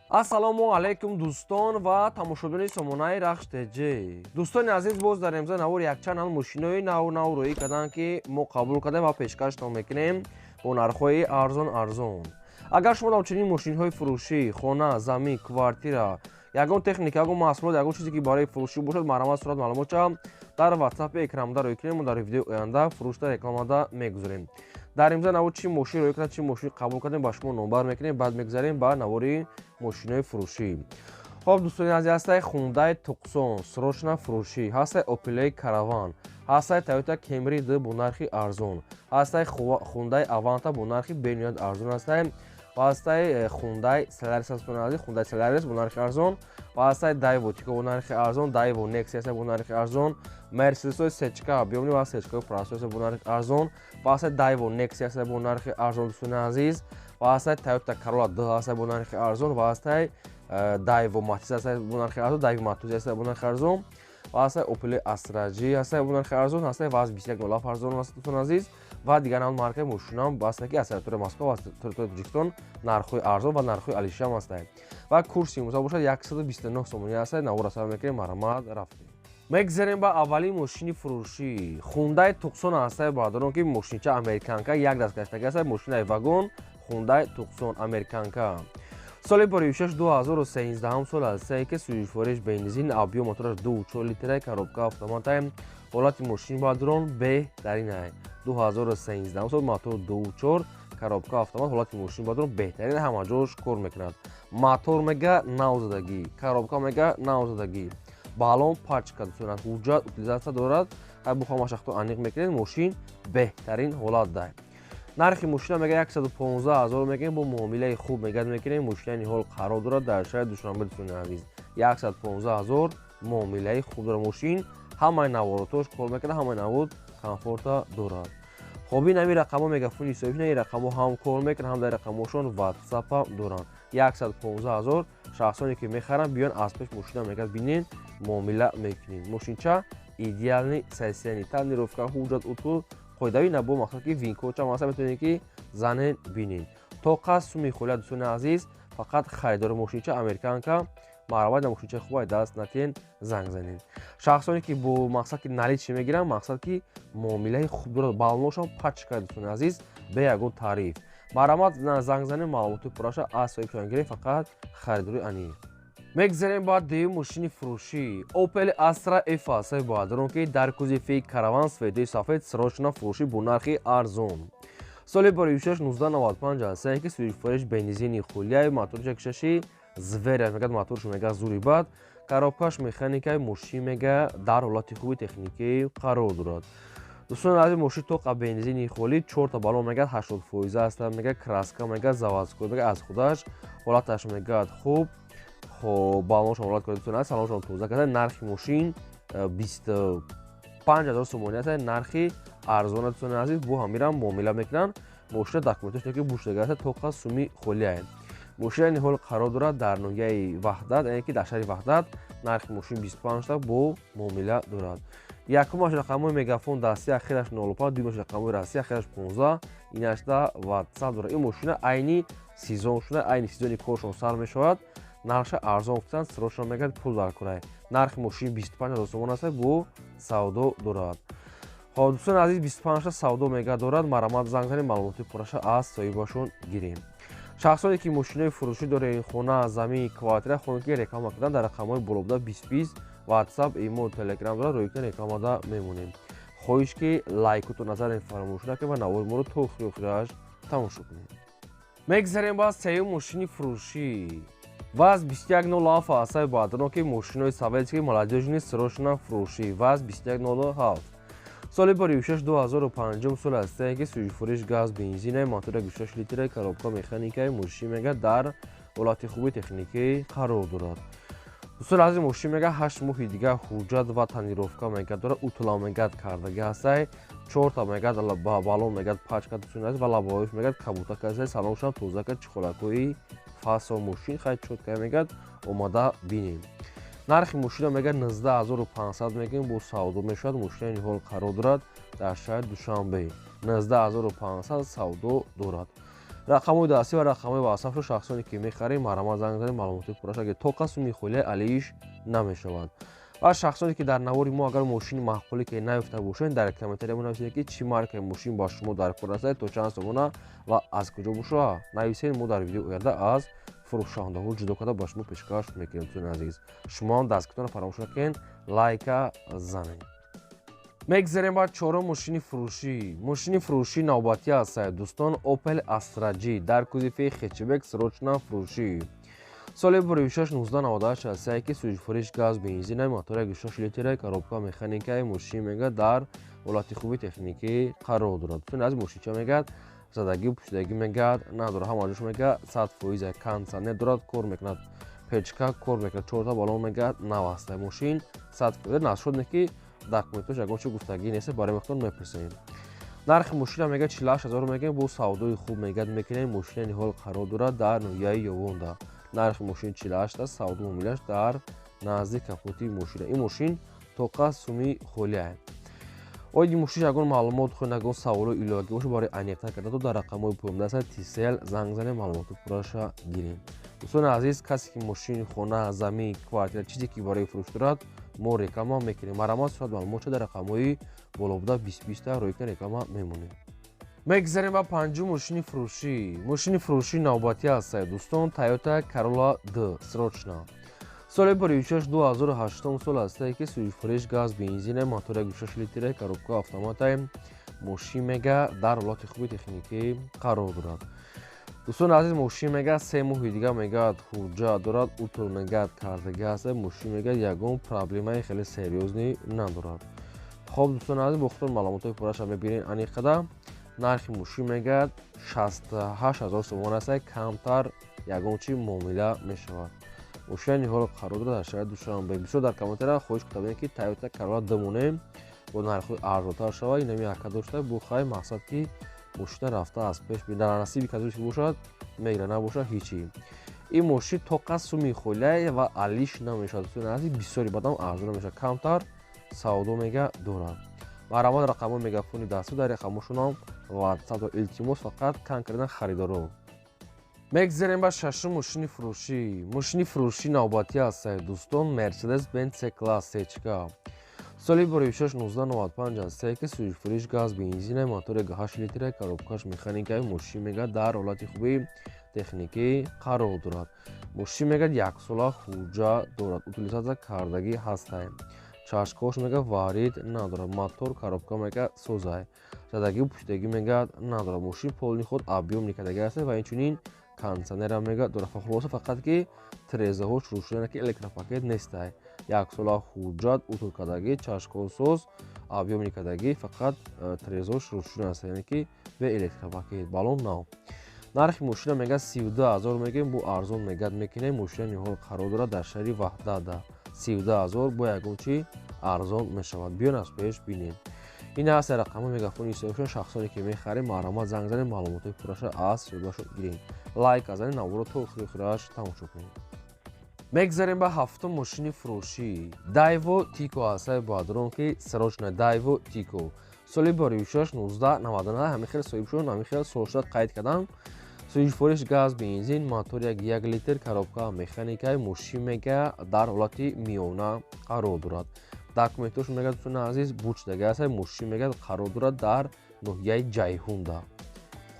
Ассалому алайкум, дӯстон ва тамошобинони сомонаи Рахш ТЖ. Дӯстони азиз, боз дар имза навор якчанд ҳам мошинои нав нав рӯӣ карданд, ки мо қабул кардем ва пешкаштон мекунем бо нархҳои арзон арзон. Агар шумо ҳамчунин мошинҳои фурӯшӣ, хона, замин, квартира, ягон техника, ягон маҳсулот, ягон чизе ки барои фурӯшӣ бошад, марҳамат, сурат маълумотча дар WhatsApp экранда рӯй кунем, мо дар видеои оянда фурӯшда рекламада мегузорем. Дар имза навор чӣ мошин рӯй кардем, чӣ мошин қабул кардем, ба шумо номбар мекунем, баъд мегузарем ба навори мошинои фурӯшӣ. Хоб, дӯстони азиз, ҳастай Хундай Туқсон срочно фурӯшӣ, ҳастай Опелей Караван, ҳастай Тойота Кемри д бо нархи арзон, ҳастай Хундай Аванта бо нархи бениҳоят арзон ҳастай ва ҳастай Хундай Солярис, дӯстони азиз, Хундай Солярис бо нархи арзон ва ҳастай Дайво Тико бо нархи арзон, Дайво Нексия бо нархи арзон, Мерседесои сечка объёмный ва сечкаи простой бо нархи арзон ва ҳастай Дайво Нексия бо нархи арзон, дӯстони азиз, ва ҳастай Тойота Королла д ҳастай бо нархи арзон ва ҳастай Дайво Матиз ҳастай бо нархи арзон, Дайво Матуз ҳастай бо нархи арзон ва ҳастай Опел Астра Ҷи ҳастай бо нархи арзон, ҳастай ВАЗ 2107 арзон аст, дӯстони азиз, ва дигар навъ маркаи мошинам ҳастай, ки аз территорияи Москва ва аз территорияи Тоҷикистон нархҳои арзон ва нархҳои алишам ҳастай. Ва курси имрӯза бошад 129 сомонӣ ҳастай. Наворро сар мекунем, марҳамат, рафтем. Мегзарем ба аввалин мошини фурӯшӣ. Хундай Туқсон ҳастай, бародарон, ки мошинча американка, як даст гаштагӣ ҳастай, мошинаи вагон Хундай Туқсон американка. Соли 2006, 2013 сол ҳастай, ки сӯзишвориш бензин, объём мотораш 2,4 литра, коробка автоматай. Ҳолати мошин, бародарон, беҳтаринай. 2013 сол, мотор 2,4, коробка автомат, ҳолати мошин, бародарон, беҳтарин, ҳама ҷош кор мекунад. Мотор мега навзадагӣ, коробка мега навзадагӣ, баллон пачка, дӯстон, ҳуҷҷат утилизация дорад. Бо ҳамашахто аниқ мекунед, мошин беҳтарин ҳолат дай. Нархи мошина мега 115 ҳазор мегӯем, бо муомилаи хуб мегад мекунем. Мошина ниҳол қарор дорад дар шаҳри Душанбе, дӯстони азиз. 115 ҳазор, муомилаи хуб дорад мошин, ҳамаи наворотош кор мекунад, ҳамаи навод комфорта дорад. Хоб, ин ҳамин рақамҳо мегафони ҳисобӣ, ин рақамҳо ҳам кор мекунад, ҳам дар рақамҳошон ватсапа доранд. 115 ҳазор, шахсоне ки мехаранд, биён аз пеш мошина мегад бинен, муомила мекунем. Мошинча идеальный состояние, тонировка, ҳуҷҷат утул қоидавӣ набо, мақсад ки винкочам ҳаста, метавонед ки занен бинен. Тоқа суми холия, дӯстони азиз, фақат харидори мошинча американка марҳамат, на мошинчаи хуба даст натиҳен, занг занед. Шахсоне ки бо мақсад ки наличный мегиранд, мақсад ки муомилаи хуб дорад, баллоношам пачка, дӯстони азиз, бе ягон таъриф. Марҳамат, занг занед, маълумоти пурраша аз соҳибшон гиред, фақат харидори аниқ. Мегзарем ба дуюм мошини фурӯшӣ. Opel Astra F ҳастай, бародарон, ки дар кузови Караван, цветои сафед, срочно фурӯшӣ бо нархи арзон. Соли 2006, 1995 ҳастай, ки сӯзишвориш бензини хулияи, мотори шакшаши зверя мегад, моторш мега зури бад, коробкаш механикаи. Мошин мега дар ҳолати хуби техникӣ қарор дорад. Дӯстони азиз, мошин тоқа бензини холӣ, чорта баллон мегад 80 фоиза аста, мега краска мега заводской, мега аз худаш ҳолаташ мегад хуб. Хоб, баллоншон ҳолат кор, дӯстони азиз, салоншон тоза карда. Нархи мошин 25 000 сомонӣ аст, нархи арзона, дӯстони азиз, бо ҳамирам муомила мекунанд. Мошина документош ки буштага аст, тоқа суми холиае. Мошина ниҳол қарор дорад дар ноҳияи Ваҳдат, яъне ки дар шаҳри Ваҳдат. Нархи мошин 25та, бо муомила дорад. Якумаш рақамҳои мегафон дастӣ, ахираш 05, дуюмаш рақамҳои Россия, ахираш 15, инашда ватсап дорад. Ин мошина айни сезон шуда, айни сезони коршон сар мешавад, нархша арзон гуфтанд, срочно мегӯяд пул дар курай. Нархи мошин 25 000 сомон аст, бо савдо дорад. Хоб, дӯстони азиз, 25та савдо мега дорад. Марҳамат, занг занед, маълумоти пурраша аз соҳибашон гирем. Шахсоне ки мошинои фурӯшӣ доред, хона, замин, квартира, хоне ки реклама кардан, дар рақамҳои болобуда 20 20 ватсап, имо, телеграм дорад, рӯйкна рекламада мемонем. Хоҳиш ки лайкуту назарен фаромӯш накунед ва навори моро то охири охираш тамошо кунед. Мегзарем ба сеюм мошини фурӯшӣ. ВАЗ 2107 ҳастай, бародарон, ки мошинои советский, молодёжный, срочно фурӯшӣ. ВАЗ 2107, соли 2006, 2005 сол ҳастае, ки сӯзишвориш газ, бензина, мотори 6 литра, коробка механикаи. Мошин мега дар ҳолати хуби техникӣ қарор дорад. Дӯстони азиз, мошин мега 8 моҳи дигар ҳуҷҷат ва тонировка мега дорад, утула мегад кардагӣ ҳастай, чорта мегад баллон мегад пачка, дӯстони азиз, ва лобовойш мегад кабутак ҳастай, салоншам тоза кард, чехолакҳои фасо, мошин хай чётко мегад, омада бинем. Нархи мошина мегӯяд 19 500 мегӯем, бо савдо мешавад. Мошина ниҳол қарор дорад дар шаҳри Душанбе, 19 500 савдо дорад. Рақамҳои дастӣ ва рақамҳои ватсапро шахсоне ки мехарем марҳамат занг занед, маълумоти пурраша ки то қасу михолия алиш намешавад. Ва шахсоне ки дар навори мо агар мошини маъқуле ки наёфта бошед, дар комментария нависед ки чӣ маркаи мошин ба шумо дар кор расад, то чанд сомона ва аз куҷо боша нависед. Мо дар видеои оянда аз фурӯшандаҳо ҷудо карда ба шумо пешкаш мекунем. Дӯстони азиз, шумо ҳам дастгиритонро фаромӯш накунед, лайка занед. Мегзарем ба чорум мошини фурӯшӣ. Мошини фурӯшӣ навбатӣ аст, дӯстон, Opel Astra G дар кузови хэтчбек, срочно фурӯшӣ. Соли 2006 1998 аст, ки сӯзишфуриш газ бензина, мотор 1.6 литра, коробка механикаи. Мошин мега дар ҳолати хуби техникӣ қарор дорад. Дӯстони азиз, мошинча мегӯяд задагӣ пӯшидагӣ мегӯяд надорад, ҳама ҷош мегӯяд 100%. Кондиционер дорад, кор мекунад, печка кор мекунад, чорта балон мегӯяд нав аст. Мошин 100% насшуд, ки документош ягон чиз гуфтагӣ нест, барои вақтон мепурсем. Нархи мошина мегӯяд 48 000 мегӯем, бо савдои хуб мегӯяд мекунем. Мошина ниҳол қарор дорад дар ноҳияи Ёвонда. Нархи мошин 48 аст, савдо муомилаш дар назди капоти мошина. Ин мошин тоқа суми холия. Оиди мошин ягон маълумот хоҳед, ягон саволу иловагӣ бошад, барои аниқтар карда то дар рақамҳои поёндаста Тисел занг занед, маълумоти пурраша гирем. Дӯстони азиз, касе ки мошин, хона, замин, квартира, чизе ки барои фурӯш дорад, мо реклама мекунем. Марҳамат, сурат маълумотша дар рақамҳои боло буда 20 20 ройка реклама мемонем. Мегзарем ба панҷум мошини фурӯшӣ. Мошини фурӯшӣ навбатӣ аст, дӯстон, Toyota Corolla D, срочно. Соли 2006 2008 сол аст, ки сӯзишфуриш газ бензина, мотор 1.6 литра, коробка автомата. Мошин мега дар ҳолати хуби техникӣ қарор дорад. Дӯстони азиз, мошин мега 3 моҳи дига мегӯяд ҳуҷҷат дорад, утул мегӯяд кардагӣ аст. Мошин мегӯяд ягон проблемаи хеле серьёзный надорад. Хоб, дӯстони азиз, бо худтон маълумотҳои пурраша мебинед аниқада. Нархи мошин мегӯяд 68 000 сомон аст, камтар ягон чи муомила мешавад. Мошина ниҳол қарор дорад дар шаҳри Душанбе. Бисёр дар комментария хоҳиш карда будем, ки Toyota Corolla димонем, бо нархҳои арзонтар шавад. Инами ака дошта бу хай мақсад ки мошина рафта аз пеш дар насиби касое ки бошад мегира, набошад ҳечи. Ин мошин тоқа суми холия ва алиш намешавад. Дӯстони азиз, бисёри бадам арзон намешавад, камтар савдо мега дорад. Марҳамат, рақамҳои мегафони дастӣ дар рақамҳошонам ватсап, илтимос, фақат кан кардан харидоро. Мегзарем ба шашум мошини фурӯшӣ. Мошини фурӯшӣ навбатӣ аст, дӯстон, Мерседес Бенц C класс сечка. Соли 2006 1995 аст, ки сӯзишфуриш газ бензина, мотори 8 литра, коробкаш механикаи. Мошин мегӯяд дар ҳолати хуби техникӣ қарор дорад. Мошин мегӯяд яксола ҳуҷҷат дорад, утилизация кардагӣ ҳастай. Чашкош мегӯяд варид надорад, мотор, коробка мегӯяд созай, задагӣ пӯшидагӣ мегӯяд надорад. Мошин полный ход объёмный кардагӣ аст ва инчунин кондиционерам мегӯяд дорад. Хулоса, фақат ки тирезаҳош рӯшана, ки электропакет нестай. Яксола ҳуҷҷат, утул кардагӣ, чашкосоз, объёмный кардагӣ, фақат тирезаҳош рӯшан аст, яъне ки бе электропакет, балон нав. Нархи мошина мегӯяд 32 000 мегӯем, бо арзон мегӯяд мекунем. Мошина ниҳол қарор дорад дар шаҳри Ваҳдада. 32 000 бо ягон чи арзон мешавад, биён аз пеш бинем. Ин аст рақамҳои мегафони ҳисобшон. Шахсоне ки мехарем, марҳамат, занг занед, маълумотҳои пурраша аз суҳбатшон гирем. Лайк занед, наворо то охири охираш тамошо кунед. Мегзарем ба ҳафтум мошини фурӯшӣ. Дайво Тико ҳастаи бадрон, ки срочно. Дайво Тико соли 2006 1999, ҳамин хел соҳибшон, ҳамин хел солшуда қайд кардам. Сӯзишфуриш газ бензин, мотор 1 литр, коробка механикаи. Мошин мега дар ҳолати миёна қарор дорад. Документош мегӯяд, дӯстони азиз, бучдаги аст. Мошин мегӯяд қарор дорад дар ноҳияи Ҷайҳунда,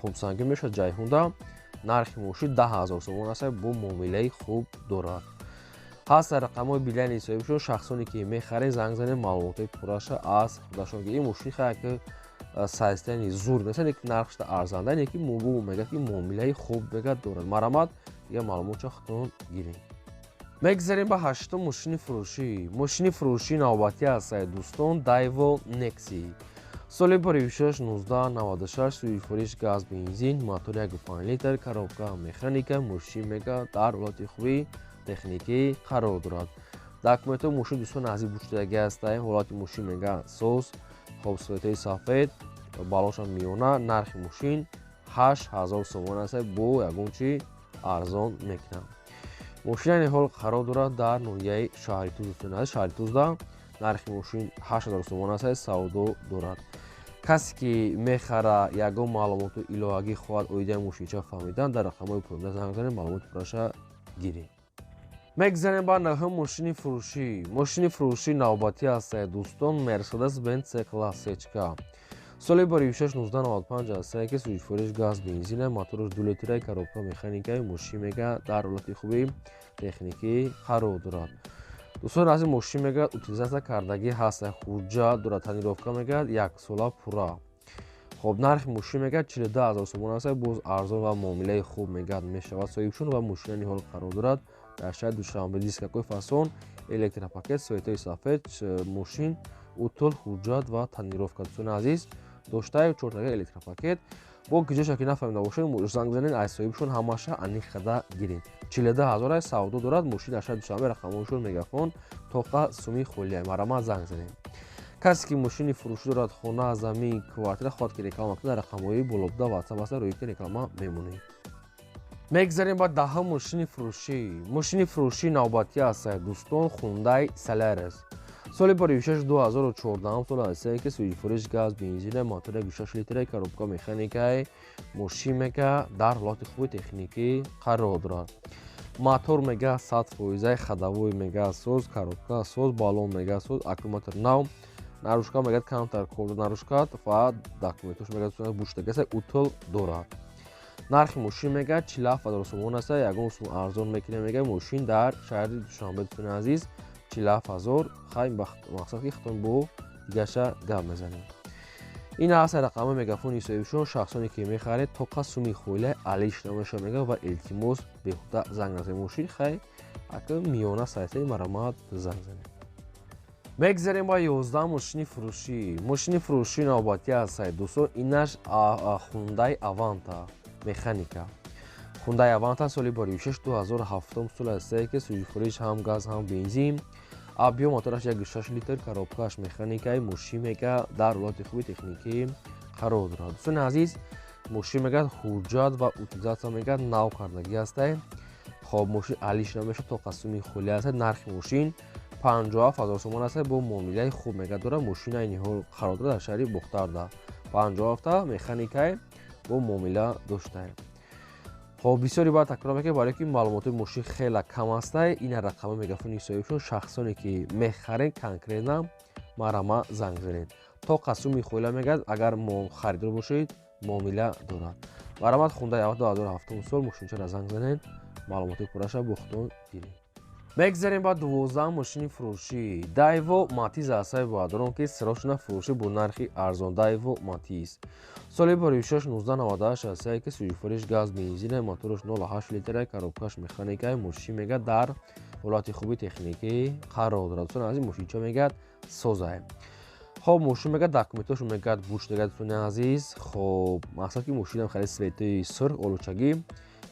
хумсангӣ мешавад Ҷайҳунда. Нархи мошин 10 000 сомон аст, бо муомилаи хуб дорад. Ҳаст рақамҳои билайни соҳибшон. Шахсоне ки мехаред, занг занед, маълумотҳои пурраша аз худашон. Ин мошин хая ки состояние зур нест, ки нархшда арзанда не, ки мубу мегӯяд ки муомилаи хуб мегӯяд дорад. Марҳамат, дигар маълумотча худтон гиред. Мегзарем ба ҳаштум мошини фурӯшӣ. Мошини фурӯшӣ навбатӣ аст, дӯстон, Дайво Некси соли 2006 1996, сӯзишфуриш газ бензин, мотор 1.5 литр, коробка механика. Мошин мега дар ҳолати хуби техникӣ қарор дорад. Документҳои мошин, дӯстон азиз, бучдаги ҳастаи. Ҳолати мошин мега соз, хоб, светои сафед, балоншам миёна. Нархи мошин 8000 сомон аст, бо ягон чи арзон мекунам. Мошина ниҳол қарор дорад дар ноҳияи шаҳри Туз, дӯстони азиз, шаҳри Тузда. Нархи мошин 8000 сомон аст, савдо дорад. Касе ки мехара, ягон маълумоту иловагӣ хоҳад оидаи мошинча фаҳмидан, дар рақамҳои поёнда занг занед, маълумоти пурраша гиред. Мегзарем ба наҳум мошини фурӯшӣ. Мошини фурӯшӣ навбатӣ ҳастае, дӯстон, Мерседес Бенц С класс сечка. Соли 26 1995 ҳастае, ки сӯзишвориш газ бензина, мотораш 2 литра, коробка механикаи. Мошин мега дар ҳолати хуби техникӣ қарор дорад. Дӯстон, аз ин мошин мега утилизация кардагӣ ҳаста, ҳуҷҷат дорад, тонировка мегӯяд яксола пурра. Хоб, нархи мошин мегӯяд 42 ҳазор сомон аст, боз арзон ва муомилаи хуб мегӯяд мешавад соҳибшон. Ва мошина ниҳол қарор дорад дар шаҳри Душанбе. Дискакҳои фасон, электропакет, светои сафед, мошин утул, ҳуҷҷат ва тонировка, дӯстони азиз, доштаю чортага электропакет. Бо киҷоша ки нафаҳмида бошед, занг занед, аз соҳибшон ҳамаша аниқ карда гиред. 42 ҳазор аст, савдо дорад мошин дар шаҳри Душанбе, рақамҳояшон мегафон, тоқа суми холия, марҳамат, занг занед. Касе ки мошини фурӯшӣ дорад, хона, замин, квартира хоҳад ки реклама кунад, дар рақамҳои болобуда ватсап аста, рӯи ки реклама мемонед. Мегзарем ба даҳум мошини фурӯшӣ. Мошини фурӯшӣ навбатӣ аст, дӯстон, Хундай Солярис. Соли 26 2014 сол ҳастае, ки сӯзишвориш газ бензина, мотор 6 литра, коробка механикаи. Мошин мега дар ҳолати хуби техникӣ қарор дорад. Мотор мега 100%, ходовой мега соз, коробка соз, баллон мега соз, аккумулятор нав, наружка мегӯяд камтар кор наружка ва документош мегӯяд буштагаса, утил дорад. Нархи мошин мегӯяд 47 ҳазор сомон аст, ягон сум арзон мекунем мегӯяд. Мошин дар шаҳри Душанбе, дӯстони азиз, 47 ҳазор. Хай, мақсад ки хитон бо дигаша гап мезанем. Ин аст рақами мегафони соҳибшон. Шахсоне ки мехаред, тоқа суми хоила алиш намеша мегӯяд ва илтимос, беҳуда занг назанед. Мошин хай ака миёна сайтаи, марҳамат, занг занед. Мегзарем ба 11 мошини фурӯшӣ. Мошини фурӯшӣ навбатӣ аст, дӯстон, инаш Хундай Аванта механика. Хундай Аванта соли 26 2007 сол ҳастае, ки сӯзишвориш ҳам газ, ҳам бензин, объём мотораш 1,6 литр, коробкааш механикаи. Мошин мега дар ҳолати хуби техникӣ қарор дорад. Дӯстони азиз, мошин мегӯяд ҳуҷҷат ва утилизация мегӯяд нав кардагӣ ҳастае. Хоб, мошин алиш намешавад, то қасуми холӣ аст. Нархи мошин 57 ҳазор сомон аст, бо муомилаи хуб мегӯяд дорад. Мошин айни ҳол қарор дорад дар шаҳри Бохтарда. 57 механикае, бо муомила доштае. Хоб, бисёри баъд такрор мекунем, барое ки маълумоти мошин хеле кам астае. Ина рақами мегафони соҳибшон. Шахсоне ки мехарен, конкретно марҳама, занг занед. То қасуми хоила мегӯяд, агар мо харидор бошед, муомила дорад. Марҳамат, Хундай 2007 сол мошинчаро занг занед, маълумоти пурраша бо худтон гиред. Мегзарем ба 12 мошини фурӯшӣ. Дайво Матиз ҳастаи, бародарон, ки срочно фурӯшӣ бо нархи арзон. Дайво Матиз соли 26 1998 ҳастае, ки сӯзишвориш газ бензина, мотораш 0,8 литра, коробкаш механикаи. Мошин мегӯяд дар ҳолати хуби техникӣ қарор дорад. Дӯстони азиз, мошинча мегӯяд созае. Хоб, мошин мегӯяд документошо мегӯяд буштага, дӯстони азиз. Хоб, мақсад ки мошинам хеле светои сурх, олучагӣ.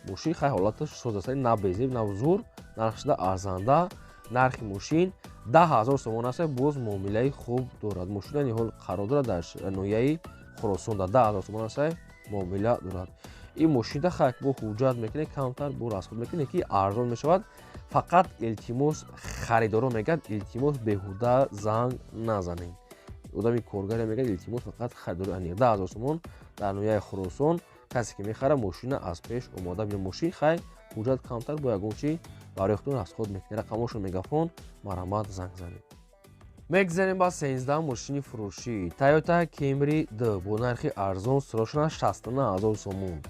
Мошин хай ҳолаташ соз аст, на безеб, на зур, нархшда арзанда. Нархи мошин 10 000 сомон аст, боз муомилаи хуб дорад. Мошина ниҳол қарор дорад дар ноҳияи Хуросон. Да 10 000 сомон аст, муомила дорад. Ин мошинда хай бо ҳуҷҷат мекунед, камтар бо расход мекунед, ки арзон мешавад. Фақат илтимос, харидоро мегӯяд, илтимос, беҳуда занг назанед. Одами коргаре мегӯяд, илтимос, фақат харидори аниқ. 10 000 сомон дар ноҳияи Хуросон. Касе ки мехара, мошина аз пеш омода бина. Мошин хай ҳуҷҷат камтар бо ягон чи барои худтон расход мекунед. Рақамошо мегафон, марҳамат, занг занед. Мегзарем ба 13 мошини фурӯшӣ. Тойота Кемри д бо нархи арзон, срочно 69 000 сомон.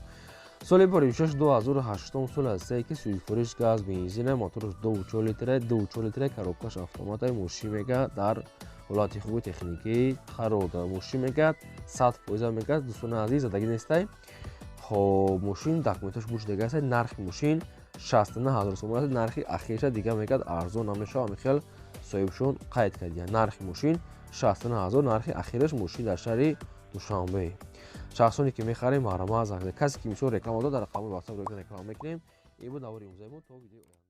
Соли 26 2008 сол ҳастае, ки сӯзишвориш газ бензина, мотораш 2,4 литра, 2,4 литра, коробкаш автомата. Мошин мега дар ҳолати хуби техникӣ қарор дорад. Мошин мегӯяд 100% мегӯяд, дӯстони азиз, задагӣ нестай. Хоб, мошин документаш буш дига аст. Нархи мошин 69 000 сомон аст, нархи ахириша дига мегӯяд арзон намешавад. Ҳамин хел соҳибшон қайд кардиянд. Нархи мошин 69 000, нархи ахираш. Мошин дар шаҳри Душанбе. Шахсоне ки мехарем, марҳамат, занг. Касе ки мисол реклама дод, дар рақамҳои ватсап реклама мекунем. Ин буд навори имрӯзаи мо. То видеои оянда.